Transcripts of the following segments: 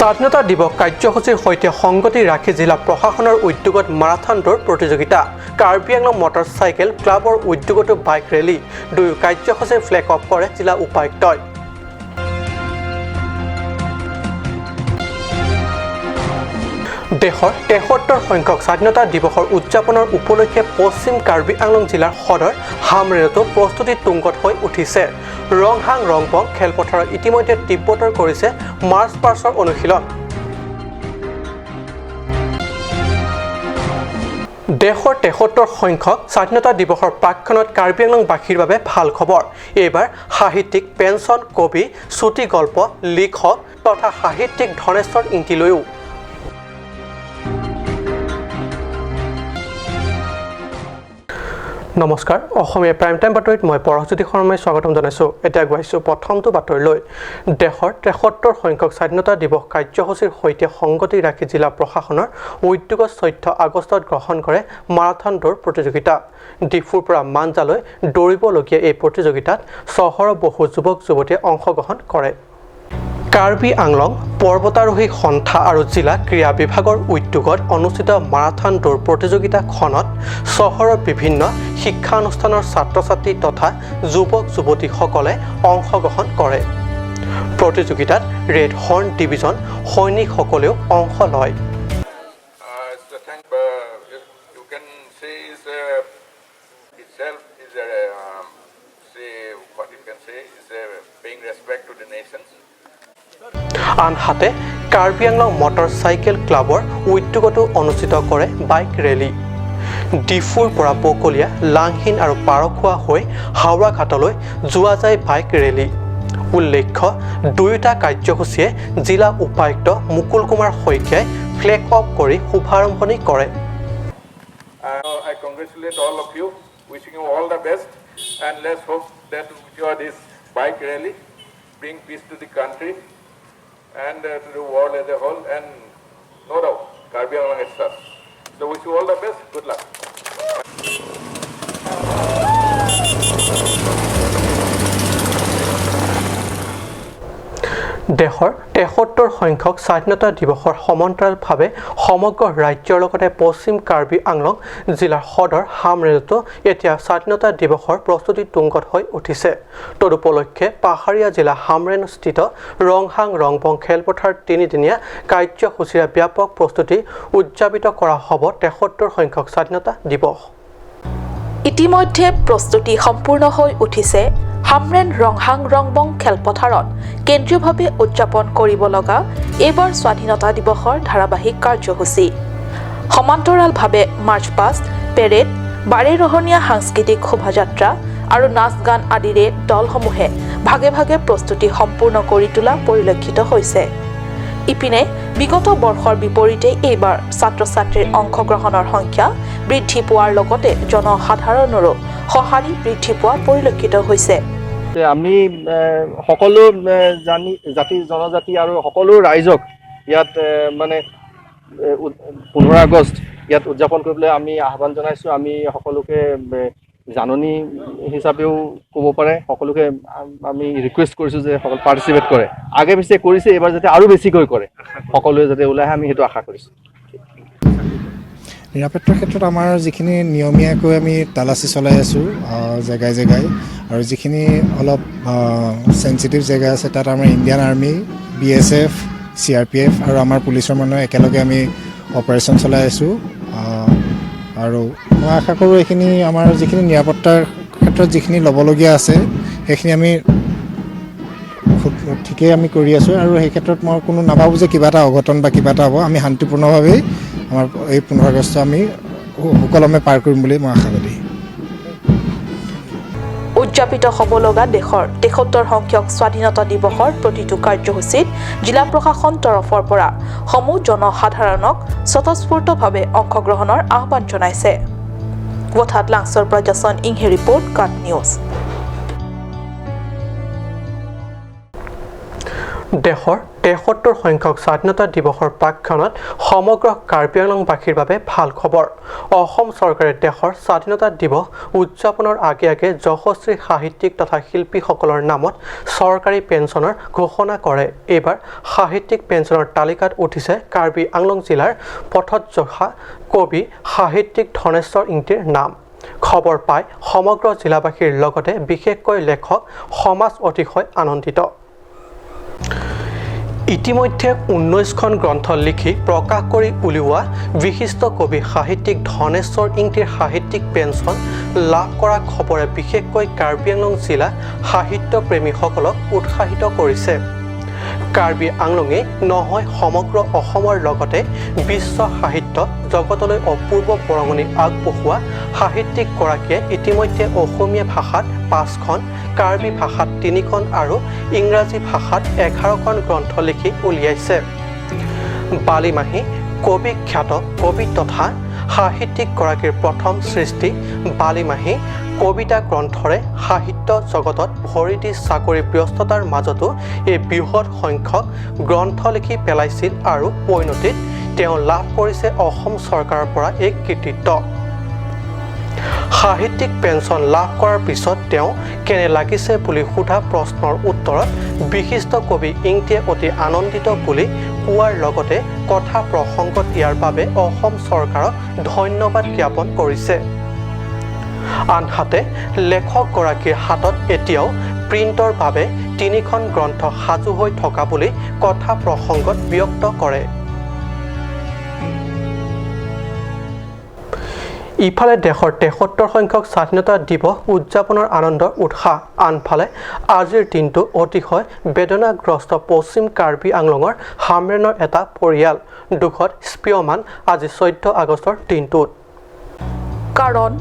স্বাধীনতা দিৱস কাৰ্যসূচীৰ সৈতে সংগতি ৰাখি জিলা প্ৰশাসনৰ উদ্যোগত মাৰাথান দৌৰ প্ৰতিযোগিতা, কাৰ্বি আংলং মটৰ চাইকেল ক্লাবৰ উদ্যোগতো বাইক ৰেলী, দুয়ো কাৰ্যসূচীৰ ফ্লেগ অফ কৰে জিলা উপায়ুক্তই। দেশৰ 73 সংখ্যক স্বাধীনতা দিৱসৰ উদযাপনৰ উপলক্ষে পশ্চিম কাৰ্বি আংলং জিলাৰ সদৰ হামৰেণতো প্ৰস্তুতি তুংগত হৈ উঠিছে। ৰংহাং ৰংপং খেলপথাৰত ইতিমধ্যে তীব্ৰতৰ কৰিছে মাৰ্চ পাষ্টৰ অনুশীলন। দেশৰ 73 সংখ্যক স্বাধীনতা দিৱসৰ প্ৰাকক্ষণত কাৰ্বি আংলংবাসীৰ বাবে ভাল খবৰ। এইবাৰ সাহিত্যিক, পেঞ্চন কবি, চুটি গল্প লিখক তথা সাহিত্যিক ধনেশ্বৰ ইংতিলৈও। নমস্কাৰ, অসমীয়া প্ৰাইম টাইম বাতৰিত মই পৰশজ্যোতি শৰ্মাই স্বাগতম জনাইছোঁ। এতিয়া গৈছোঁ প্ৰথমটো বাতৰিলৈ। দেশৰ 73 সংখ্যক স্বাধীনতা দিৱস কাৰ্যসূচীৰ সৈতে সংগতি ৰাখি জিলা প্ৰশাসনৰ উদ্যোগত 14 আগষ্টত গ্ৰহণ কৰে মাৰাথান দৌৰ প্ৰতিযোগিতা। ডিফুৰ পৰা মাঞ্জালৈ দৌৰিবলগীয়া এই প্ৰতিযোগিতাত চহৰৰ বহু যুৱক যুৱতীয়ে অংশগ্ৰহণ কৰে। কাৰ্বি আংলং পৰ্বতাৰোহী সন্থা আৰু জিলা ক্ৰীড়া বিভাগৰ উদ্যোগত অনুষ্ঠিত মাৰাথান দৌৰ প্ৰতিযোগিতাখনত চহৰৰ বিভিন্ন শিক্ষানুষ্ঠানৰ ছাত্ৰ ছাত্ৰী তথা যুৱক যুৱতীসকলে অংশগ্ৰহণ কৰে। প্ৰতিযোগিতাত ৰেড হৰ্ণ ডিভিজন সৈনিকসকলেও অংশ লয়। You can say is itself is a say what you can say is a paying respect to the nations. আনহাতে কাৰ্বি আংলং মটৰ চাইকেল ক্লাবৰ উদ্যোগতো অনুষ্ঠিত কৰে বাইক ৰেলী। ডিফুৰ পৰা বকলীয়া, লাংহিন আৰু পাৰখোৱা হৈ হাওৰাঘাটলৈ যোৱা যায় বাইক ৰেলী। উল্লেখ্য, দুয়োটা কাৰ্যসূচীয়ে জিলা উপায়ুক্ত মুকুল কুমাৰ শইকীয়াই ফ্লেগ অফ কৰি শুভাৰম্ভণি কৰে। I congratulate all of you, wishing you all the best, and let's hope that with your this bike rally bring peace to the country and to the world as a whole, and no doubt Karbi Anglong as such. So wish you all the best. Good luck. দেশৰ 73 সংখ্যক স্বাধীনতা দিৱসৰ সমান্তৰালভাৱে সমগ্ৰ ৰাজ্যৰ লগতে পশ্চিম কাৰ্বি আংলং জিলাৰ সদৰ হামৰেণতো এতিয়া স্বাধীনতা দিৱসৰ প্ৰস্তুতি তুংগত হৈ উঠিছে। তদুপলক্ষে পাহাৰীয়া জিলা হামৰেণস্থিত ৰংহাং ৰংপং খেলপথাৰ তিনিদিনীয়া কাৰ্যসূচীৰে ব্যাপক প্ৰস্তুতি উদযাপিত কৰা হ'ব 73 সংখ্যক স্বাধীনতা দিৱস। ইতিমধ্যে প্ৰস্তুতি সম্পূৰ্ণ হৈ উঠিছে। হামৰেণ ৰংহাং ৰংবং খেলপথাৰত কেন্দ্ৰীয়ভাৱে উদযাপন কৰিব লগা এইবাৰ স্বাধীনতা দিৱসৰ ধাৰাবাহিক কাৰ্যসূচী। সমান্তৰালভাৱে মাৰ্চ পাষ্ট, পেৰেড, বাৰেৰহণীয়া সাংস্কৃতিক শোভাযাত্ৰা আৰু নাচ গান আদিৰে দলসমূহে ভাগে ভাগে প্ৰস্তুতি সম্পূৰ্ণ কৰি তোলা পৰিলক্ষিত হৈছে। ইপিনে বিগত বৰ্ষৰ বিপৰীতে এইবাৰ ছাত্ৰ ছাত্ৰীৰ অংশগ্ৰহণৰ সংখ্যা বৃদ্ধি পোৱাৰ লগতে জনসাধাৰণৰো সঁহাৰি বৃদ্ধি পোৱা পৰিলক্ষিত হৈছে। আমি সকলো জানি জাতি জনজাতি আৰু সকলো ৰাইজক ইয়াত মানে 15 আগষ্ট ইয়াত উদযাপন কৰিবলৈ আমি আহ্বান জনাইছোঁ। আমি সকলোকে জাননী হিচাপেও ক'ব পাৰে, সকলোকে আমি ৰিকুৱেষ্ট কৰিছোঁ যে সকলো পাৰ্টিচিপেট কৰে। আগে পিছে কৰিছে, এইবাৰ যাতে আৰু বেছিকৈ কৰে, সকলোৱে যাতে ওলাই আহে, আমি সেইটো আশা কৰিছোঁ। নিৰাপত্তাৰ ক্ষেত্ৰত আমাৰ যিখিনি নিয়মীয়াকৈ আমি তালাচী চলাই আছোঁ জেগাই জেগাই, আৰু যিখিনি অলপ চেঞ্চিটিভ জেগা আছে তাত আমাৰ ইণ্ডিয়ান আৰ্মি, বিএছএফ, চিআৰপিএফ আৰু আমাৰ পুলিচৰ মানুহে একেলগে আমি অপাৰেশ্যন চলাই আছোঁ। আৰু মই আশা কৰোঁ এইখিনি আমাৰ যিখিনি নিৰাপত্তাৰ ক্ষেত্ৰত যিখিনি ল'বলগীয়া আছে সেইখিনি আমি ঠিকেই আমি কৰি আছোঁ। আৰু সেই ক্ষেত্ৰত মই কোনো নাভাবোঁ যে কিবা এটা অঘটন বা কিবা এটা হ'ব। আমি শান্তিপূৰ্ণভাৱেই আমাৰ এই 15 আগষ্ট আমি সুকলমে পাৰ কৰিম বুলি মই আশাবাদী। উদযাপিত হ'ব লগা দেশৰ 73 সংখ্যক স্বাধীনতা দিৱসৰ প্ৰতিটো কাৰ্যসূচীত জিলা প্ৰশাসন তৰফৰ পৰা সমূহ জনসাধাৰণক স্বতঃস্ফূৰ্তভাৱে অংশগ্ৰহণৰ আহ্বান জনাইছে। গোৱাথাত লাংছৰ পৰা যশন ইংহে ৰিপৰ্ট, কাট নিউজ। দেশৰ 73 সংখ্যক স্বাধীনতা দিৱসৰ প্ৰাকক্ষণত সমগ্ৰ কাৰ্বি আংলংবাসীৰ বাবে ভাল খবৰ। অসম চৰকাৰে দেশৰ স্বাধীনতা দিৱস উদযাপনৰ আগে আগে যশস্বী সাহিত্যিক তথা শিল্পীসকলৰ নামত চৰকাৰী পেঞ্চনৰ ঘোষণা কৰে। এইবাৰ সাহিত্যিক পেঞ্চনৰ তালিকাত উঠিছে কাৰ্বি আংলং জিলাৰ পথতযশা কবি সাহিত্যিক ধনেশ্বৰ ইংতিৰ নাম। খবৰ পাই সমগ্ৰ জিলাবাসীৰ লগতে বিশেষকৈ লেখক সমাজ অতিশয় আনন্দিত। ইতিমধ্যে 19খন গ্ৰন্থ লিখি প্ৰকাশ কৰি উলিওৱা বিশিষ্ট কবি সাহিত্যিক ধনেশ্বৰ ইংতিৰ সাহিত্যিক পেঞ্চন লাভ কৰা খবৰে বিশেষকৈ কাৰ্বি আংলং জিলা সাহিত্যপ্ৰেমীসকলক উৎসাহিত কৰিছে। কাৰ্বি আংলঙেই নহয়, সমগ্ৰ অসমৰ লগতে বিশ্ব সাহিত্য জগতলৈ অপূৰ্ব বৰঙণি আগবঢ়োৱা সাহিত্যিকগৰাকীয়ে ইতিমধ্যে অসমীয়া ভাষাত 5খন, কাৰ্বি ভাষাত 3খন আৰু ইংৰাজী ভাষাত 11খন গ্ৰন্থ লিখি উলিয়াইছে। বালিমাহী কবি খ্যাত কবি তথা সাহিত্যিকগৰাকীৰ প্ৰথম সৃষ্টি বালিমাহী কবিতা গ্ৰন্থৰে সাহিত্য জগতত ভৰি দি চাকৰি ব্যস্ততাৰ মাজতো এই বৃহৎ সংখ্যক গ্ৰন্থ লিখি পেলাইছিল আৰু পৰিণতিত তেওঁ লাভ কৰিছে অসম চৰকাৰৰ পৰা এই কৃতিত্ব। সাহিত্যিক পেঞ্চন লাভ কৰাৰ পিছত তেওঁ কেনে লাগিছে বুলি সোধা প্ৰশ্নৰ উত্তৰত বিশিষ্ট কবি ইংতিয়ে অতি আনন্দিত বুলি কোৱাৰ লগতে কথা প্ৰসংগত ইয়াৰ বাবে অসম চৰকাৰক ধন্যবাদ জ্ঞাপন কৰিছে। আনহাতে লেখকগৰাকীৰ হাতত এতিয়াও প্ৰিণ্টৰ বাবে 3খন গ্ৰন্থ সাজু হৈ থকা বুলি কথা প্ৰসংগত ব্যক্ত কৰে। ইফালে দেশৰ 73 সংখ্যক স্বাধীনতা দিৱস উদযাপনৰ আনন্দৰ উৎসাহ, আনফালে আজিৰ দিনটো অতিশয় বেদনাগ্ৰস্ত পশ্চিম কাৰ্বি আংলঙৰ হামৰেনৰ এটা পৰিয়াল দুখত স্পীয়মান আজি 14 আগষ্টৰ দিনটোত। কাৰণ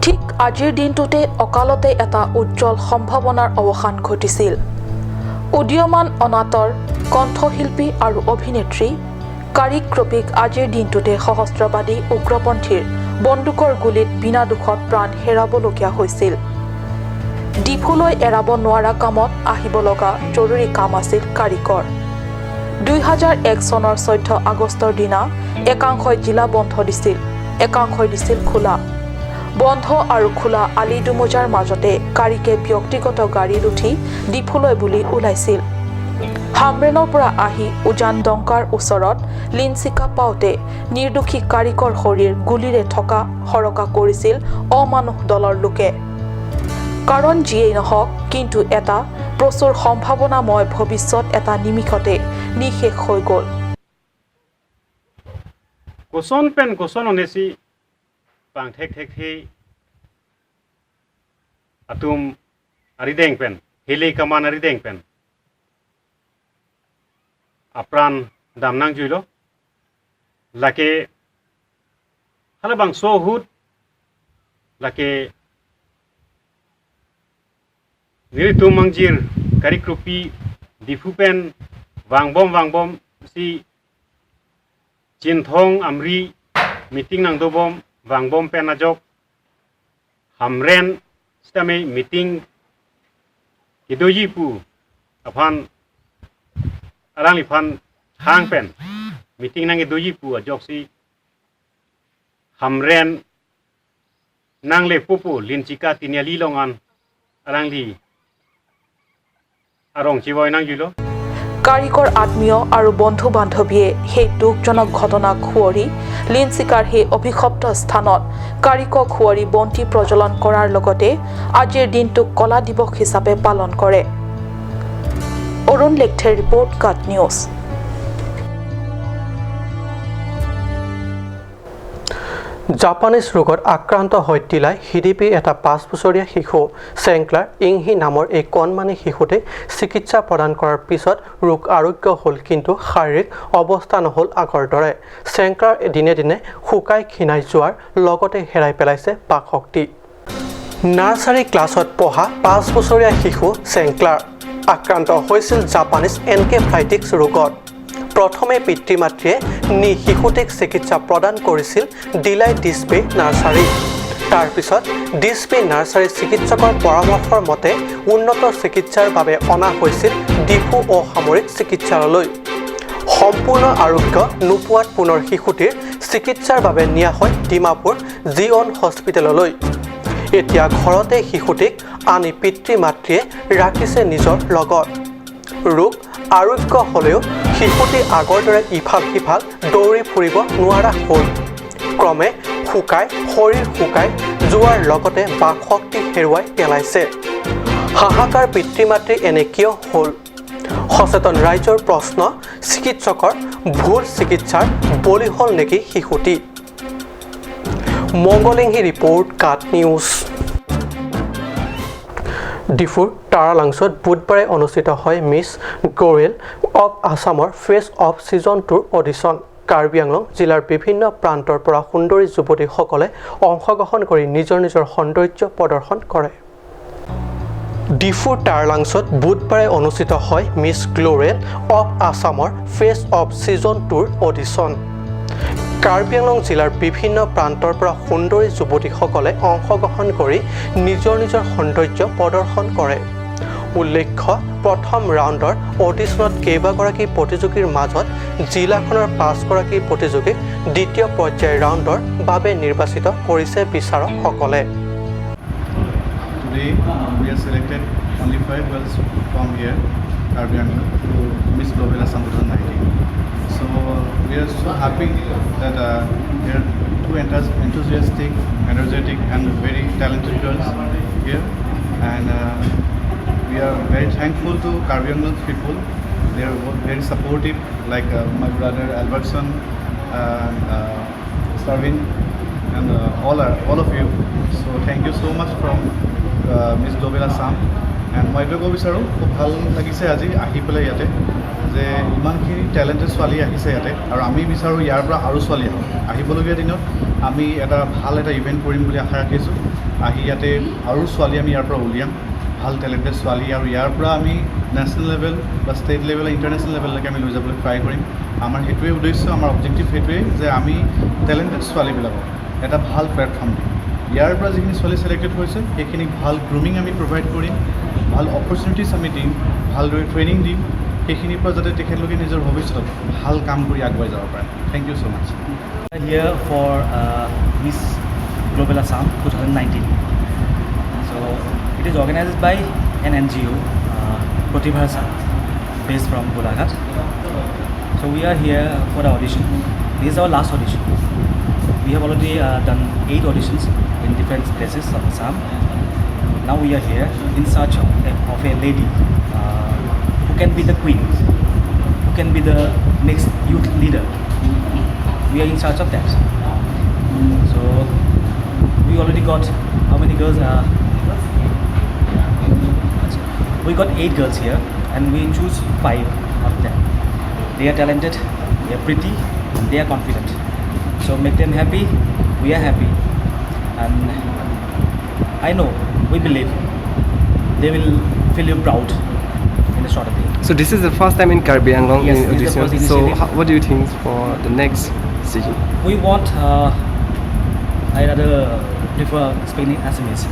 ঠিক আজিৰ দিনটোতে অকালতে এটা উজ্জ্বল সম্ভাৱনাৰ অৱসান ঘটিছিল। উদীয়মান অনাতৰ কণ্ঠশিল্পী আৰু অভিনেত্ৰী কাৰিক ক্ৰপিক আজিৰ দিনটোতে সহস্ৰবাদী উগ্ৰপন্থীৰ বন্দুকৰ গুলীত বিনা দোষত প্ৰাণ হেৰাবলগীয়া হৈছিল। ডিফুলৈ এৰাব নোৱাৰা কামত আহিব লগা জৰুৰী কাম আছিল কাৰিকৰ। 2001 চনৰ 14 আগষ্টৰ দিনা একাংশই জিলা বন্ধ দিছিল, একাংশই দিছিল খোলা। বন্ধ আৰু খোলা আলি দুমোজাৰ মাজতে কাৰিকে ব্যক্তিগত গাড়ীত উঠি ডিফুলৈ বুলি ওলাইছিল। হামৰেনৰ পৰা আহি উজান ডংকাৰ ওচৰত লিনচিকা পাওঁতে নিৰ্দোষী কাৰিকৰ শৰীৰ গুলীৰে থকা সৰকা কৰিছিল অমানুষ দলৰ লোকে। কাৰণ যিয়েই নহওক, কিন্তু এটা প্ৰচুৰ সম্ভাৱনাময় ভৱিষ্যত এটা নিমিষতে নিঃশেষ হৈ গ'ল। কোচন পেন কোচন অনেছি পাং ঠেক ঠেক the atum arideng pen hili kaman arideng pen apran damnang juilo lake halabang sohut lake niri tumangjir karikrupi difupen wangbom si chinthong amri meeting nang dobom wangbom pen ajok hamren stame meeting kidoji pu aphan arang lifan hang pen meeting nang kidoji pu ajok si hamren nang le pupu linchika tiniali longan arang li arong chiboy nang julo। কাৰিকৰ আত্মীয় আৰু বন্ধু বান্ধৱীয়ে সেই দুখজনক ঘটনাক সুঁৱৰি লিনচিকাৰ সেই অভিশপ্ত স্থানত কাৰিকক সুঁৱৰি বন্তি প্ৰজ্বলন কৰাৰ লগতে আজিৰ দিনটোক কলা দিৱস হিচাপে পালন কৰে। Arun লেখথেৰ report, cut news. Japanese ৰোগত আক্ৰান্ত হৈ তিলাই হিডিপি এটা 5 বছৰীয়া শিশু চেংক্লাৰ ইংহি নামৰ এই কণমানি শিশুটিক চিকিৎসা প্ৰদান কৰাৰ পিছত ৰোগ আৰোগ্য হ'ল, কিন্তু শাৰীৰিক অৱস্থা নহ'ল আগৰ দৰে। চেংক্লাৰ দিনে দিনে শুকাই ক্ষীণাই যোৱাৰ লগতে হেৰাই পেলাইছে বাকশক্তি। নাৰ্চাৰী ক্লাছত পঢ়া 5 বছৰীয়া শিশু চেংক্লাৰ আক্ৰান্ত হৈছিল জাপানীজ এনকেফ্লাইটিক্স ৰোগত। প্ৰথমে পিতৃ মাতৃয়ে নি শিশুটিক চিকিৎসা প্ৰদান কৰিছিল ডিলাই ডিছপে নাৰ্চাৰী। তাৰ পিছত ডিছপি নাৰ্চাৰী চিকিৎসকৰ পৰামৰ্শৰ মতে উন্নত চিকিৎসাৰ বাবে অনা হৈছিল ডিফু অসামৰিক চিকিৎসালয়লৈ। সম্পূৰ্ণ আৰোগ্য নোপোৱাত পুনৰ শিশুটিৰ চিকিৎসাৰ বাবে নিয়া হয় ডিমাপুৰ জিঅন হস্পিটেললৈ। এতিয়া ঘৰতে শিশুটিক আনি পিতৃ মাতৃয়ে ৰাখিছে নিজৰ লগত। ৰোগ আৰোগ্য হ'লেও শিশুটি আগৰ দৰে ইফাল সিফাল দৌৰি ফুৰিব নোৱাৰা হ'ল। ক্ৰমে শুকাই শৰীৰ শুকাই যোৱাৰ লগতে বাকশক্তি হেৰুৱাই পেলাইছে। হাহাকাৰ পিতৃ মাতৃ এনে কিয় হ'ল? সচেতন ৰাইজৰ প্ৰশ্ন, চিকিৎসকৰ ভুল চিকিৎসাৰ বলি হ'ল নেকি শিশুটি? মংগলিংহী ৰিপৰ্ট, কাট নিউজ। ডিফুৰ তাৰালাংছত বুধবাৰে অনুষ্ঠিত হয় মিছ গৰেল অৱ আছামৰ ফেচ অফ ছিজন 2ৰ অডিশ্যন। কাৰ্বি আংলং জিলাৰ বিভিন্ন প্ৰান্তৰ পৰা সুন্দৰী যুৱতীসকলে অংশগ্ৰহণ কৰি নিজৰ নিজৰ সৌন্দৰ্য প্ৰদৰ্শন কৰে। ডিফুৰ তাৰালাংছত বুধবাৰে অনুষ্ঠিত হয় মিছ গ্ল'ৰেল অৱ আছামৰ ফেচ অফ ছিজন 2ৰ অডিশ্যন। কাৰ্বি আংলং জিলাৰ বিভিন্ন প্ৰান্তৰ পৰা সুন্দৰী যুৱতীসকলে অংশগ্ৰহণ কৰি নিজৰ নিজৰ সৌন্দৰ্য প্ৰদৰ্শন কৰে। উল্লেখ্য, প্ৰথম ৰাউণ্ডৰ অডিশ্যনত কেইবাগৰাকী প্ৰতিযোগীৰ মাজত জিলাখনৰ 5গৰাকী প্ৰতিযোগীক দ্বিতীয় পৰ্যায়ৰ ৰাউণ্ডৰ বাবে নিৰ্বাচিত কৰিছে বিচাৰকসকলে। Today we have selected only 5 girls from here, Karbi Anglong, to Miss Global Assam 2019. So we are so happy that there are two enthusiastic, energetic and very talented girls here, and we are very thankful to Karbi Anglong people. They are very supportive, like my brother Albertson and Sarvin and all of you. So thank you so much from Miss Global Assam. And মই এইটোৱে ক'ব বিচাৰোঁ, খুব ভাল লাগিছে আজি আহি পেলাই ইয়াতে যে ইমানখিনি টেলেণ্টেড ছোৱালী আহিছে ইয়াতে, আৰু আমি বিচাৰোঁ ইয়াৰ পৰা আৰু ছোৱালী আহক। আহিবলগীয়া দিনত আমি এটা ভাল এটা ইভেণ্ট কৰিম বুলি আশা ৰাখিছোঁ। আহি ইয়াতে আৰু ছোৱালী আমি ইয়াৰ পৰা উলিয়াম, ভাল টেলেণ্টেড ছোৱালী, আৰু ইয়াৰ পৰা আমি নেশ্যনেল লেভেল বা ষ্টেট লেভেল, ইণ্টাৰনেশ্যনেল লেভেললৈকে আমি লৈ যাবলৈ ট্ৰাই কৰিম। আমাৰ সেইটোৱে উদ্দেশ্য, আমাৰ অবজেক্টিভ সেইটোৱেই যে আমি টেলেণ্টেড ছোৱালীবিলাকক এটা ভাল প্লেটফৰ্ম দিম। ইয়াৰ পৰা যিখিনি ছোৱালী চিলেক্টেড হৈছে সেইখিনিক ভাল গ্ৰুমিং আমি প্ৰভাইড কৰিম, ভাল অপৰচুনিটিছ আমি দিম, ভালদৰে ট্ৰেইনিং দিম, সেইখিনিৰ পৰা যাতে তেখেতলোকে নিজৰ ভৱিষ্যতত ভাল কাম কৰি আগুৱাই যাব পাৰে। Thank you so much. Here for Miss Global Assam 2019. So it is organized by an NGO, Pratibha Assam, based from Golaghat. So we are here for the audition. This is our last audition. We have already done 8 auditions in different places of Assam. Now we are here in search of a lady who can be the queen, who can be the next youth leader. We are in search of that. So we already got how many girls? We got 8 girls here, and we choose 5 of them. They are talented, they are pretty, they are confident. So make them happy, we are happy, and I know, we believe they will feel you proud in the short day. So this is the first time in Karbi Anglong Yes, in this is the audition. First So initiative. What do you think for the next season? We want, I rather prefer speaking Assamese.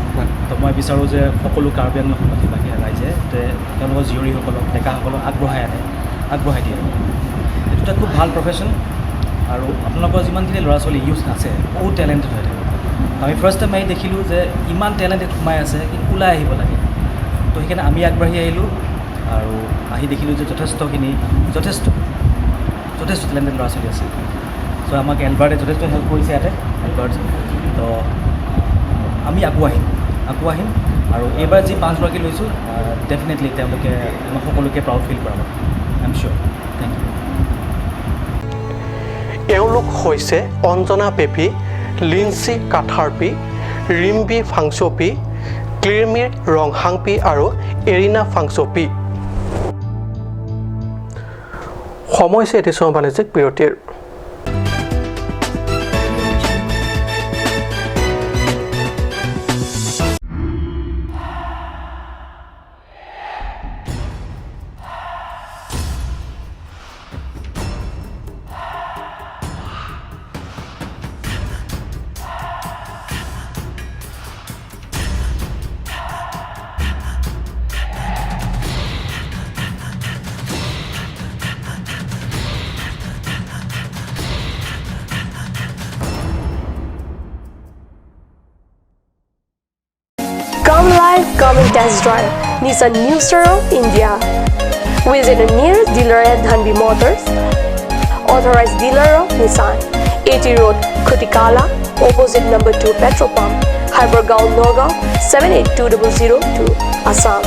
তো মই বিচাৰোঁ যে সকলো কাৰ্বি আংলংবাসী বাকী ৰাইজে যে তেওঁলোকৰ জীয়ৰীসকলক, ডেকাসকলক আগবঢ়াই আনে, আগবঢ়াই দিয়ে। এইটো এটা খুব ভাল প্ৰফেশ্যন, আৰু আপোনালোকৰ যিমানখিনি ল'ৰা ছোৱালী, ইউথ আছে, বহুত টেলেণ্টেড হৈ থাকে। আমি ফাৰ্ষ্ট টাইম আহি দেখিলোঁ যে ইমান টেলেণ্টেড সোমাই আছে, কিন্তু ওলাই আহিব লাগে। তো সেইকাৰণে আমি আগবাঢ়ি আহিলোঁ আৰু আহি দেখিলোঁ যে যথেষ্টখিনি, যথেষ্ট যথেষ্ট টেলেণ্টেড ল'ৰা ছোৱালী আছে। চ' আমাক এলবাৰ্টে যথেষ্ট হেল্প কৰিছে ইয়াতে এলবাৰ্ট। তো আমি আকৌ আহিম, আকৌ আহিম, আৰু এইবাৰ যি 5গৰাকী লৈছোঁ, ডেফিনেটলি তেওঁলোকে আমাক সকলোকে প্ৰাউড ফিল কৰাব, I am sure. Thank you. এওঁলোক হৈছে অঞ্জনা পেপি, লিঞ্চি কাথাৰপি, ৰিম্বি ফাংচপি, ক্লিৰমিৰ ৰংহাংপি আৰু এৰিনা ফাংচপি। সময় হৈছে এটি চমু বাণিজ্যিক বিৰতিৰ। test drive Nissan New Star of India. Visit the nearest dealer at Dhanbi Motors, authorized dealer of Nissan, AT Road, Khutikala, opposite number 2 petrol pump, Hypergaon, Nagaon, 782002, Assam.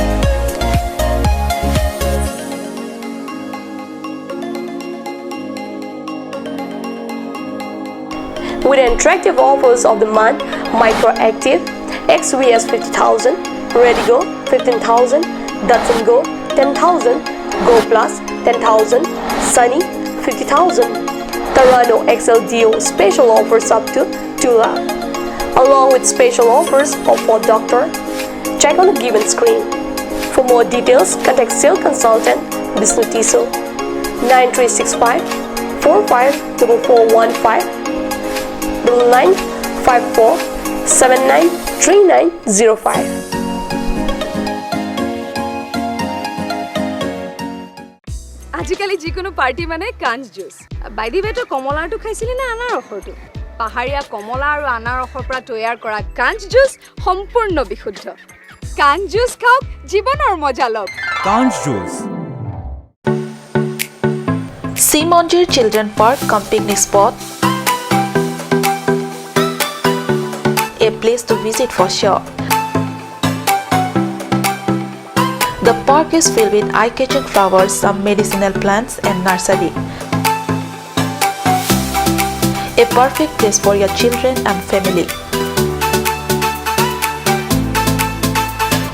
With attractive offers of the month, Micro Active, XVS 50,000, Redigo 15,000, Datsun Go 10,000, Go Plus 10,000, Sunny 50,000, Terrano XLDO special offers up to 2 lakh, along with special offers of Ford Doctor. Check on the given screen. For more details, contact sales consultant Bishnu Tiso 9365 454415 9954 793905. আজিকালি যিকোনো party মানে কাঞ্চ juice. By the ৱে, তই কমলাৰটো খাইছিলি নে আনাৰসৰটো? পাহাৰীয়া কমলা আৰু আনাৰসৰ পৰা তৈয়াৰ কৰা কাঞ্চ জুচ সম্পূৰ্ণ বিশুদ্ধ। কাঞ্চ জুচ খাওক, জীৱনৰ মজা লওক। কাঞ্চ juice. Simonjir Children Park cum picnic spot, a place to visit for sure. The park is filled with eye-catching flowers, some medicinal plants and nursery. A perfect place for your children and family.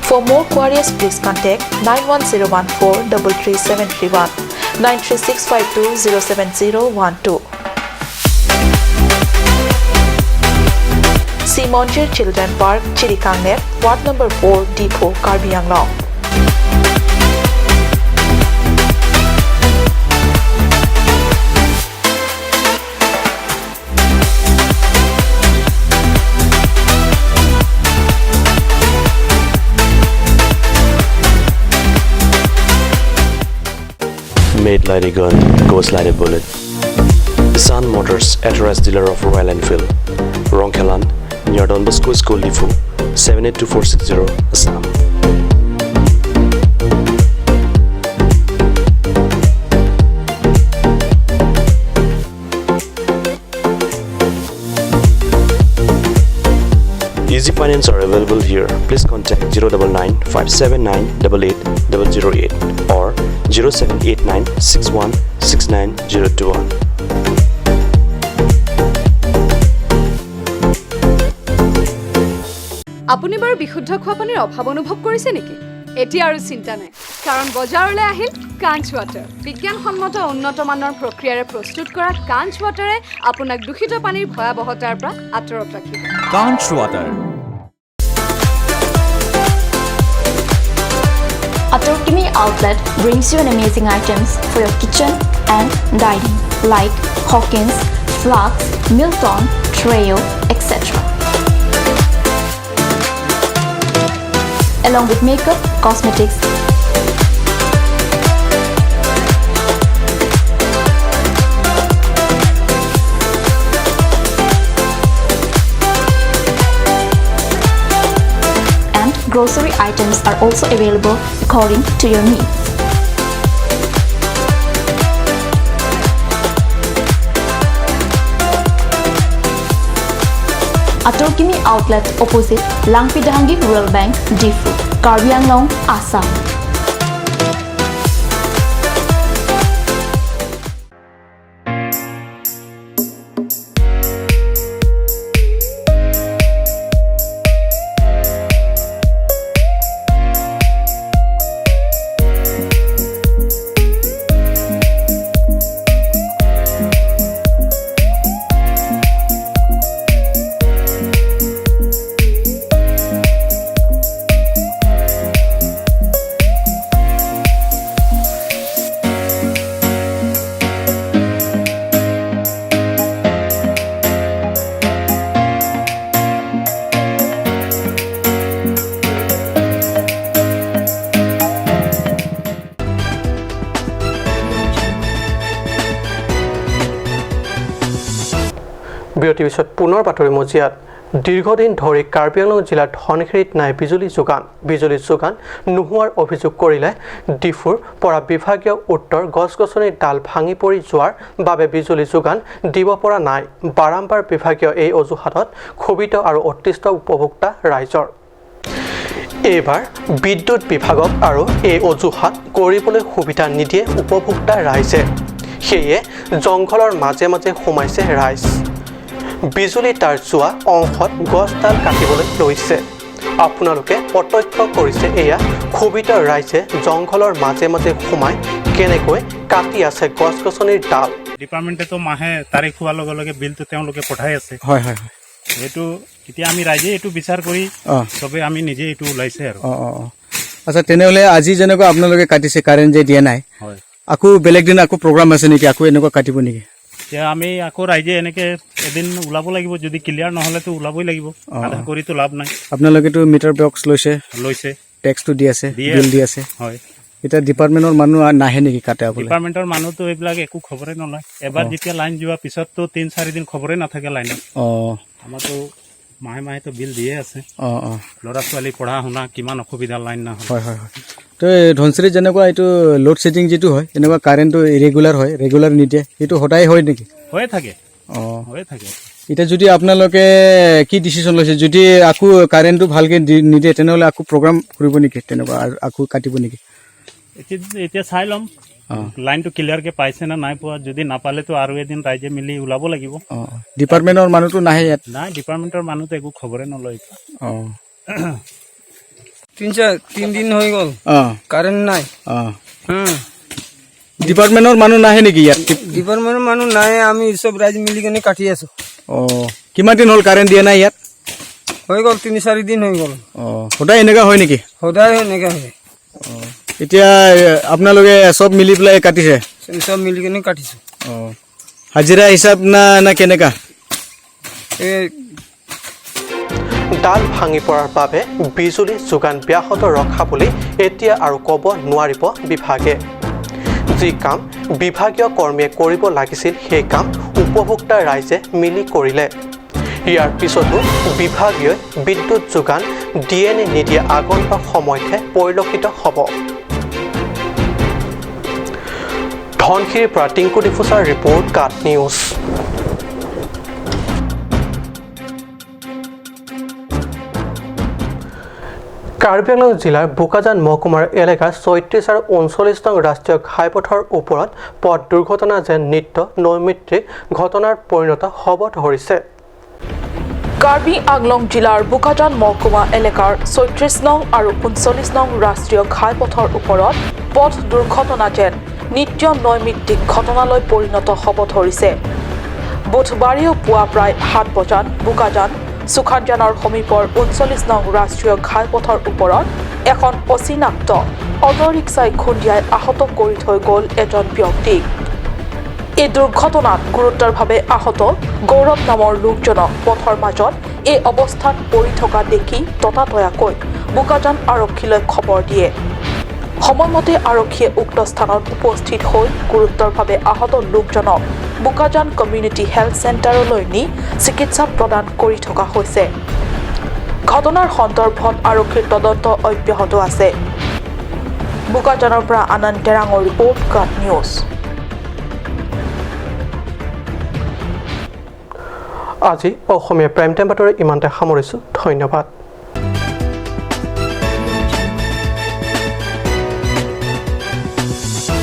For more queries, please contact 91014 33731, 93652 07012. Simonjir Children Park, Chirikangnep, Ward Number 4, Depot, Karbi Anglong. Made like a gun, goes like a bullet. Nissan Motors, authorized dealer of Royal Enfield, Rongkhelan, near Don Bosco School, Diphu, 782460, Assam. Easy finance are available here. Please contact 099 579 88 008 or 0789 61 69 021. আপুনি বাৰু বিশুদ্ধ খোৱা পানীৰ অভাৱ অনুভৱ কৰিছে নেকি? এতিয়া আৰু চিন্তা নাই, কাৰণ বজাৰলৈ আহিল কাঞ্চ ৱাটাৰ। বিজ্ঞানসন্মত উন্নত মানৰ প্ৰক্ৰিয়াৰে প্ৰস্তুত কৰা কাঞ্চ ৱাটাৰে আপোনাক দূষিত পানীৰ ভয়াৱহতাৰ পৰা আঁতৰত ৰাখিব। কাঞ্চ water. Atorkimi outlet brings you an amazing items for your kitchen and dining like Hawkins, Flux, Milton, Treo, etc. Along with makeup, cosmetics, and grocery items are also available according to your needs. Atorkimi outlet opposite Langpidahangi Rural Bank, Diphu, Karbi Anglong, Assam. বিৰতিৰ পিছত পুনৰ বাতৰি মজিয়াত। দীৰ্ঘদিন ধৰি কাৰ্বি আংলং জিলাৰ ধনশিৰিত নাই বিজুলী যোগান। বিজুলী যোগান নোহোৱাৰ অভিযোগ কৰিলে ডিফুৰ পৰা বিভাগীয় উত্তৰ গছ গছনিৰ ডাল ভাঙি পৰি যোৱাৰ বাবে বিজুলী যোগান দিব পৰা নাই। বাৰম্বাৰ বিভাগীয় এই অজুহাতত ক্ষোভিত আৰু অতিষ্ঠ উপভোক্তা ৰাইজৰ। এইবাৰ বিদ্যুৎ বিভাগক আৰু এই অজুহাত কৰিবলৈ সুবিধা নিদিয়ে উপভোক্তা ৰাইজে। সেয়ে জংঘলৰ মাজে মাজে সোমাইছে ৰাইজ। বিজুলী তাঁৰ যোৱা অংশত গছডাল কাটিবলৈ লৈছে। আপোনালোকে প্ৰত্যক্ষ কৰিছে এয়া ক্ষোভিত ৰাইজে জংঘলৰ মাজে মাজে সোমাই কেনেকৈ কাটি আছে গছ গছনিৰ ডাল। ডিপাৰ্টমেণ্টেতো মাহে তাৰিখ হোৱাৰ লগে লগে বিলটো তেওঁলোকে পঠাই আছে। হয় হয় হয়, এইটো এতিয়া আমি ৰাইজে এইটো বিচাৰ কৰি চবে আমি নিজে এইটো ওলাইছে আৰু। আচ্ছা, তেনেহ'লে আজি যেনেকুৱা আপোনালোকে কাটিছে, কাৰেণ্ট যে দিয়া নাই, হয়, আকৌ বেলেগ দিনা আকৌ প্ৰগ্ৰাম আছে নেকি? আকৌ এনেকুৱা কাটিব নেকি? এতিয়া আমি আকৌ ৰাইজে এনেকে এদিন ওলাব লাগিব, যদি ক্লিয়াৰ নহ'লেতো ওলাবই লাগিব, আধা কৰিতো লাভ নাই। আপোনালোকেতো মিটাৰ বক্স লৈছে, টেক্সটো দি আছে, বিল দি আছে। হয়। এতিয়া ডিপাৰ্টমেণ্টৰ মানুহ নাহে নেকি কাটে? ডিপাৰ্টমেণ্টৰ মানুহতো এইবিলাক একো খবৰে নলয়। এবাৰ যেতিয়া লাইন যোৱাৰ পিছততো 3-4 দিন খবৰে নাথাকে লাইনত। আমাৰতো মাহে মাহেতো বিল দিয়ে আছে। ল'ৰা ছোৱালী পঢ়া শুনা কিমান অসুবিধা লাইন নহয়। হয় হয় হয়। তো ধনশিৰিত যেনেকুৱা এইটো লোড শ্বেডিং যিটো হয়, এনেকুৱা কাৰেণ্টটো ইৰেগুলাৰ হয়, ৰেগুলাৰ নিদিয়ে, সেইটো সদায় হয় নেকি? হৈয়ে থাকে। হৈয়ে থাকে। এতিয়া যদি আপোনালোকে কি ডিচিশ্যন লৈছে, যদি আকৌ কাৰেণ্টটো ভালকৈ নিদিয়ে তেনেহ'লে আকৌ প্ৰগ্ৰাম কৰিব নেকি? তেনেকুৱা আকৌ কাটিব নেকি? এতিয়া চাই ল'ম লাইনটো ক্লিয়াৰকে পাইছে নে নাই পোৱা। যদি নাপালেতো আৰু এদিন ৰাইজে মিলি ওলাব লাগিব। ডিপাৰ্টমেণ্টৰ মানুহটো নাহে ইয়াত? নাই, ডিপাৰ্টমেণ্টৰ মানুহটো একো খবৰে নলয়। 3 দিন হৈ গ'ল কাৰেণ্ট নাই। ডিপাৰ্টমেণ্টৰ মানুহ নাহে নেকি ইয়াত? ডিপাৰ্টমেণ্টৰ মানুহ নাই, আমি চব ৰাইজ মিলি কেনে কাটি আছো। কিমান দিন হ'ল কাৰেণ্ট দিয়া নাই ইয়াত? হৈ গ'ল 3-4 দিন হৈ গ'ল। সদায় এনেকুৱা হয় নেকি? সদায় এনেকুৱা হয়। এতিয়া আপোনালোকে চব মিলি পেলাই কাটিছে? চব মিলি কেনে কাটিছো। হাজিৰা হিচাপ না কেনেকা? ডাল ভাঙি পৰাৰ বাবে বিজুলী যোগান ব্যাহত ৰখা বুলি এতিয়া আৰু ক'ব নোৱাৰিব বিভাগে। যি কাম বিভাগীয় কৰ্মীয়ে কৰিব লাগিছিল সেই কাম উপভোক্তা ৰাইজে মিলি কৰিলে। ইয়াৰ পিছতো বিভাগীয় বিদ্যুৎ যোগান দিয়ে নে নিদিয়ে আগন্তুক সময়তহে পৰিলক্ষিত হ'ব। ধনশিৰিৰ পৰা Tinku ডিফুচাৰ report, cut news. Karbi Anglong জিলাৰ বোকাজান মহকুমাৰ এলেকাৰ 36 আৰু 39 নং ৰাষ্ট্ৰীয় ঘাইপথৰ ওপৰত পথ দুৰ্ঘটনা যেন নিত্য নৈমিত্তিক ঘটনাৰ পৰিণত হ'ব ধৰিছে। কাৰ্বি আংলং জিলাৰ বোকাজান মহকুমা এলেকাৰ 36 নং আৰু 39 নং ৰাষ্ট্ৰীয় ঘাইপথৰ ওপৰত পথ দুৰ্ঘটনা যেন নিত্য নৈমিত্তিক ঘটনালৈ পৰিণত হ'ব ধৰিছে। বুধবাৰেও পুৱা প্ৰায় 7 বজাত বোকাজান সুখানজানৰ সমীপৰ 39 নং ৰাষ্ট্ৰীয় ঘাইপথৰ ওপৰত এখন অচিনাক্ত অট'ৰিক্সাই খুন্দিয়াই আহত কৰি থৈ গ'ল এজন ব্যক্তিক। এই দুৰ্ঘটনাত গুৰুতৰভাৱে আহত গৌৰৱ নামৰ লোকজনক পথৰ মাজত এই অৱস্থাত পৰি থকা দেখি ততাতৈয়াকৈ বোকাজান আৰক্ষীলৈ খবৰ দিয়ে। সময়মতে আৰক্ষীয়ে উক্ত স্থানত উপস্থিত হৈ গুৰুতৰভাৱে আহত লোকজনক বোকাজান কমিউনিটি হেল্থ চেণ্টাৰলৈ নি চিকিৎসা প্ৰদান কৰি থকা হৈছে। ঘটনাৰ সন্দৰ্ভত আৰক্ষীৰ তদন্ত অব্যাহত আছে। বোকাজানৰ পৰা আনন্দ তেৰাঙৰ ৰিপৰ্ট, কাট নিউজ। আজি অসমীয়া প্ৰাইম টাইম বাতৰি ইমানতে সামৰিছোঁ। ধন্যবাদ।